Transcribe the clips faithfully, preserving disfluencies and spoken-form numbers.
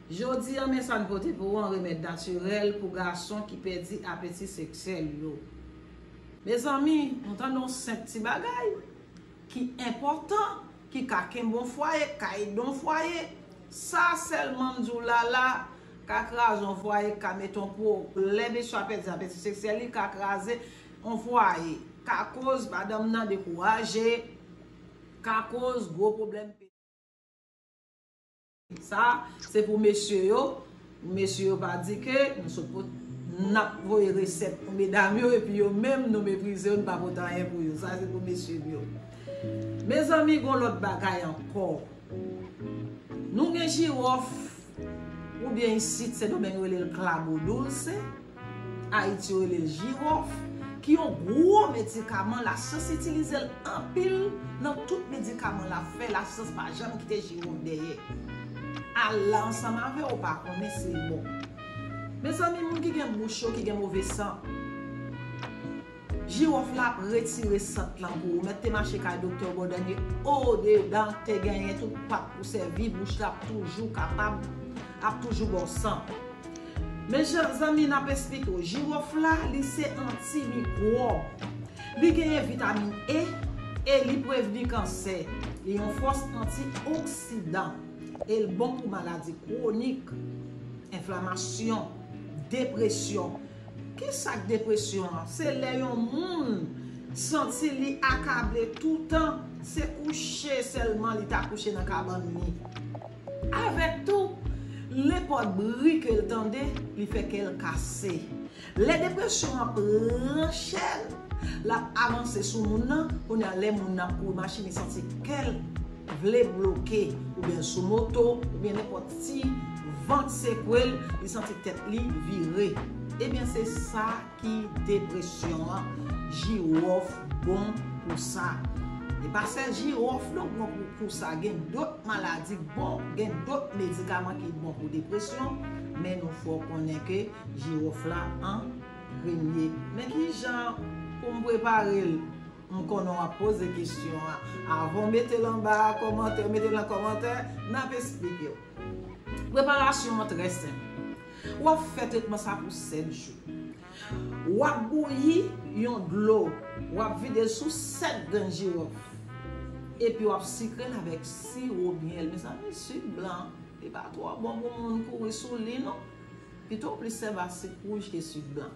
Jodi a, men sa n pote pou ou, yon remèd natirèl pou gason ki pèdi apeti seksyèl yo. Mezanmi, nou tande yon senp ti bagay ki enpòtan, ki ka kenbe yon fwaye, ka ede yon fwaye. Sa sèlman m di w la la, ka kraze yon fwaye, ka mete yon pwoblèm, mesye a pèdi apeti seksyèl li, ka kraze yon fwaye, ka koz madanm nan dekouraje, ka koz gwo pwoblèm. Sa, se pou mesye yo. Mesye yo pa di ke nou sot pot, n ap voye resèt pou medam yo, epi yo menm, nou meprize yo, nou pa pote anyen pou yo. Sa, se pou mesye m yo. Mezanmi, gon lòt bagay ankò. Nou gen jiwòf, oubyen isit, Sendomeng yo rele l clavo dulce. Ayiti yo rele l jiwòf, ki yon gwo medikaman, lasyans itilize l anpil nan tout medikaman l ap fè, lasyans pa janm kite jiwòf dèyè. Al la ansanm avè w, ou pa konnen si l bon. Mezanmi, moun ki gen bouch yo, ki gen move san, jiwòf la ap retire sant lan pou ou. Mèt te mache kay doktè Bòdanye, o dedan te genyen tout pat pou sèvi, bouch la ap toujou kapab, ap toujou ba w san. Men jan zanmi n ap esplike w, jiwòf la, li se antimikwòb. Li genyen vitamin E e li prevni kansè. Li yon fòs antioksidan e l bon pou maladi kwonik, enflamasyon, depresyon. Kisa k depresyon an? Se lè yon moun santi li akable toutan, se kouche sèlman li ta kouche nan kabann li. Avèk tou, nenpòt bri ke l tande, li fè kè l kase. Lè depresyon an pran chè l, l ap avanse sou moun nan, kounye a lè moun nan ap kouri machin, li santi kè l vle bloke, oubyen sou moto, oubyen nenpòt ti van k sekwe l, li santi tèt li vire. Ebyen, se sa ki depresyon an. Jiwòf bon pou sa. E pa sèl jiwòf non bon pou, pou sa. Gen dòt maladi k bon, gen dòt medikaman ki bon pou depresyon, men nou fè w konnen ke jiwòf la an premye. Men ki jan pou m prepare l? M konnen w ap poze kesyon an. Avan w mete l anba kòmantè, mete l nan kòmantè, n ap esplike w. Preparasyon an trè senp. W ap fè tretman sa pou sèt jou. W ap bouyi yon dlo, w ap vide l sou sèt grenn jiwòf. Epi w ap sikre l avèk siwo myèl. Mezanmi, sik blan, li pa twò bon pou moun kouri sou li, non. Pito w plis sèvi a sik wouj ke sik blan.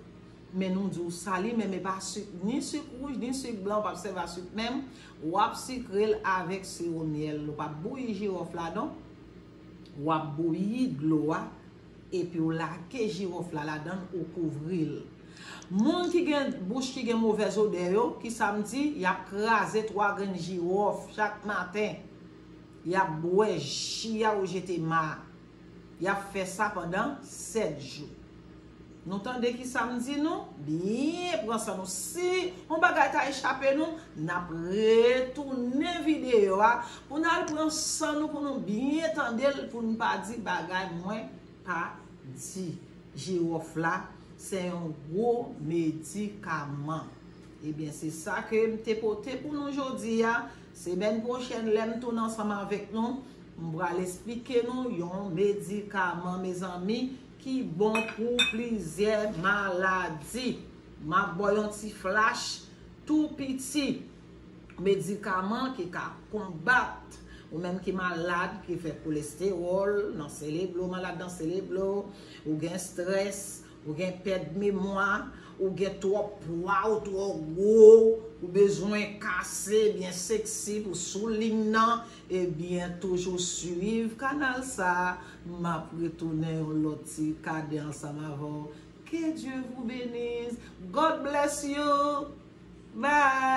Men nou di w sa li menm, e pa sik, ni sik wouj, ni sik blan, w p ap sèvi a sik menm. W ap sikre l avèk siwo myèl. Ou p ap bouyi jiwòf la, non. W ap bouyi dlo a, epi w lage jiwòf la ladan l, ou kouvri l. Moun ki gen bouch ki gen movèz odè yo, ki sa m di, y ap kraze twa grenn jiwòf chak maten. Y ap bwè ji a ou jete ma a. Y ap fè sa pandan sèt jou. Nou tande ki sa m di nou? Byen pran san nou. Si yon bagay ta echape nou, n ap retounen videyo a pou n al pran san nou, pou nou byen tande l, pou n pa di bagay mwen pa di. Jiwòf la, se yon gwo medikaman. Ebyen, se sa ke m te pote pou nou jodi a. Semèn pwochèn, lè m tounen ansanm avèk nou, m pral esplike nou yon medikaman, mezanmi, ki bon pou plizyè maladi. M ap ba w yon ti flach tou piti. Medikaman ki ka konbat ou menm ki malad, ki fè kolestewòl nan seleblo, malad nan seleblo, ou gen strès, ou gen pèd memwa, ou gen twòp pwa, ou twò gwo, ou bezwen kase, byen seksi pou sou liy nan, ebyen toujou swiv kanal sa a. M ap retounen yon lòt ti kadè ansanm avè w. Que Dieu vous bénisse. God bless you. Bye.